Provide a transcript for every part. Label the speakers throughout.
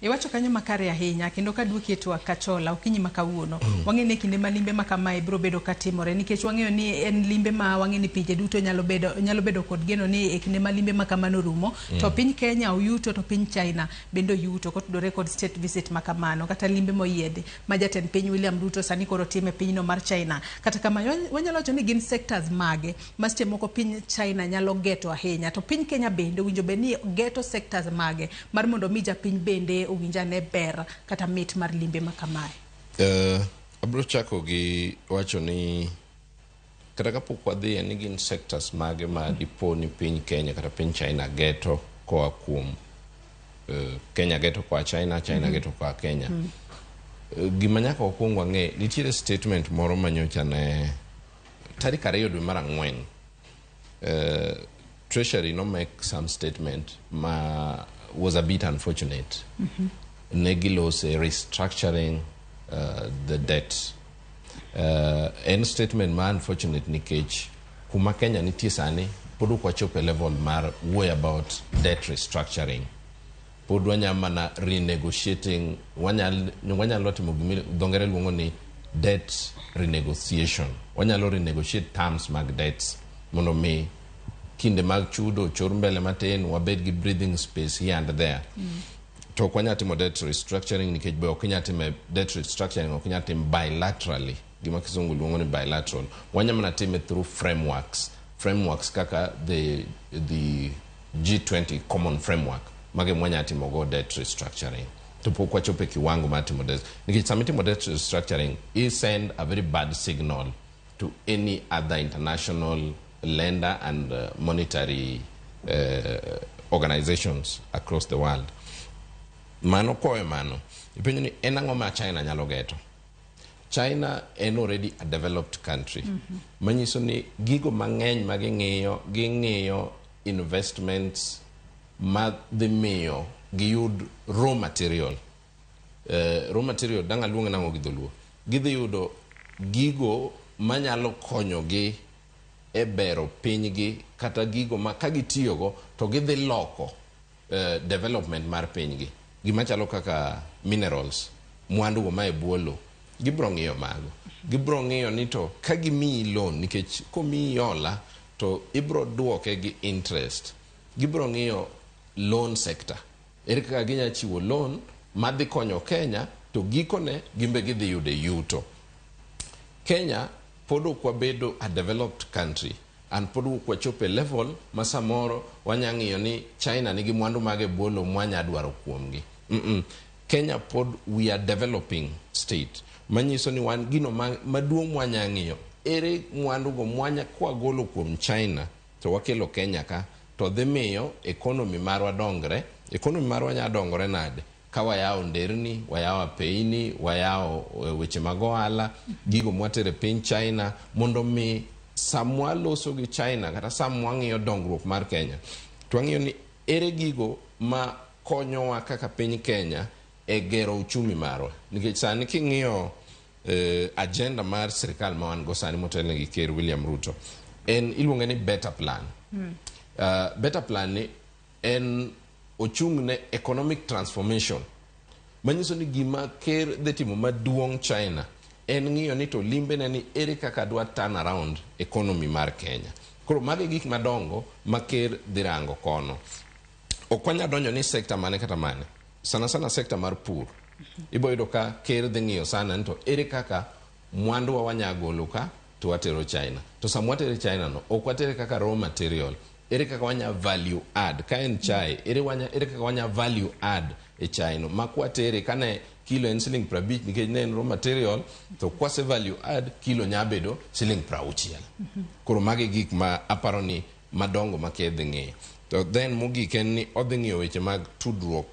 Speaker 1: Iwacho kanyo makare ahinya kendo kaduoki e twak Kachola okinyi ma kawuono. Wang'eyo ni e kinde ma limbe ma kamae biro bedo katimore nikech wang'eyo ni en limbe ma wang'eyo ni pinje duto nyalo bedo kod geno ni e kinde ma limbe ma kamano rumo to piny Kenya oyuto to piny China bende oyuto kotudore kod state visit ma kamano kata limbe moyiedhi ma jatend piny William Ruto sani koro timo e pinyno mar China. Kata kamano, wanyalo wacho ni gin sectors mage ma seche moko piny China nyalo geto ahinya to piny Kenya bende owinjo bed ni geto sectors mage mar mondo mi japiny bende owinj ane ber kata mit mar limbe ma kamae.
Speaker 2: Abiro chako gi wacho ni kata kapok wadhiye ni gin sectors mage ma dipo ni piny Kenya kata piny China geto koa kuom Kenya geto koa China, China geto koa Kenya. Gima nyaka wakwong wang'e, nitiere statement moro manyocha ne tarik 2 dwe mar 4, Treasury no make some statement ma was a bit unfortunate. Ne gilose restructuring the debt. En statement ma unfortunate nikech kuma Kenya nitie sani pod ok wachopo e level mar wuoyo about debt restructuring. Pod wanya mana renegotiating, wanyalo timo gima dho ngere luongo ni debt renegotiation. Wanyalo renegotiate terms mag debts mondo mi kinde mag chudo ochor mbele matin, wabed gi breathing space here and there. To ok wanyal timo debt restructuring nikech be ok inyal time debt restructuring, ok inyal tim bilaterally, gima kisungu luongo ni bilateral. Wanyalo mana time through frameworks kaka the G20 common framework. Mago ema wanyalo timo go debt restructuring. To pok wachopo e kiwango mar timo debt, nikech sama itimo debt restructuring, i send a very bad signal to any other international lender and monetary organizations across the world. Mano kowe mano, ipenjo ni en ang'o ma China nyalo geto. China en already a developed country. Manyiso ni gigo mang'eny ma ging'iyo, ging'iyo investments ma dhi miyo giyud raw material. Raw material dang' aluonge nang'o gi dholuo? Gidhi yudo gigo manyalo konyogi e bero pinygi kata gigo ma ka gitiyogo to gidhi loko development mar pinygi. Gima chalo kaka minerals, mwandu go ma e bwo lowo. Gibiro ng'iyo mago. Gibiro ng'iyo ni to ka gimiyi loan, nikech komiyi hola to ibiro duoke gi interest. Gibiro ng'iyo loan sector. Ere kaka ginya chiwo loan madhi konyo Kenya to gikone gimbe gidhi yude yuto. Kenya pod ok wabedo a developed country and pod ok wachopo e level ma samoro wanya ng'iyo ni China nigi mwandu mage e bwo lowo mwanya dwaro kuomgi. Kenya pod we are developing state. Manyiso ni wan gino maduong' mwanya ng'iyo ere mwandu go mwanya kwagolo kuom China to wakelo Kenya ka to dhi miyo economy marwa dongre. Economy marwa nya dongore nade? Ka wayawo nderni, wayawo apeini, wayawo weche mag ohala, gigo mwatero e piny China mondo mi samwa loso gi China kata samwa ng'iyo dongruok mar Kenya to wang'iyo ni ere gigo ma konyowa kaka piny Kenya e gero uchumi marwa. Nikech sani king'iyo agenda mar sirikal ma wan go sani motelne gi Ker William Ruto en iluonge ni Better Plan. Better Plan ni en ochung' ne economic transformation manyiso ni gima ker dhi timo maduong' China en ng'iyo ni to limbene ni ere kaka dwa turn around economy mar Kenya. Koro mago e gik madongo ma ker dhi rango kono. Ok wanyal donjo ni sector mane kata mane. Sana sana sector mar pur. Ibo yudo ka ker dhi ng'iyo sana ni to ere kaka mwandu wa wanya golo ka to watero China. To sama watero China no, ok watere kaka raw material. Ere kaka wanya value add? Ka en chai, ere kaka wanya value add e chai no? Ma kwatere kane kilo en siling 50 nikech ne en raw material, to kwase value add kilo nya bedo siling 60. Koro magi e gik ma aparo ni madongo ma ker dhi ng'iyo. To then mogik en ni odhi ng'iyo weche mag tudruok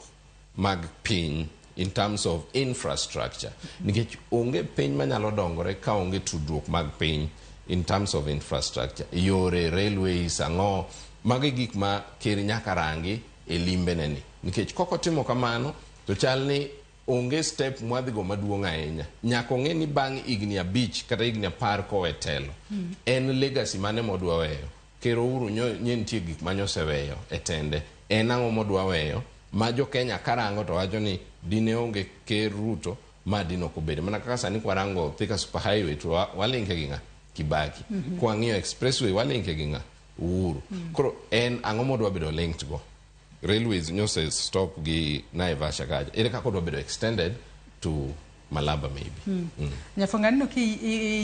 Speaker 2: mag piny in terms of infrastructure. Nikech onge piny manyalo dongore ka onge tudruok mag piny in terms of infrastructure. Yore, railways, ang'o, mago e gik ma ker nyaka rangi e limbene ni. Nikech kok otimo kamano, to chal ni onge step mwadhigo maduong' ahinya. Nyaka ong'e ni bang' higni 5 kata higni 10 kowe telo, en legacy mane modwa weyo. Ker Uhuru nye nitie gik manyoseweyo e tende. En ang'o modwa weyo Ma jo Kenya karango to wacho ni dine onge Ker Ruto, ma dine ok obedo. Mana kaka sani kwarango Thika Super Highway to walinke gi ng'a? Kibaki. Kwang'iyo expressway, walinke gi ng'a? Uhuru. Koro en ang'o modwa bedo linked go? Railways nyose stop gi Naivasha kacha. Ere kaka odwa bedo extended to Malaba maybe?
Speaker 1: Nyafonga, aneno ki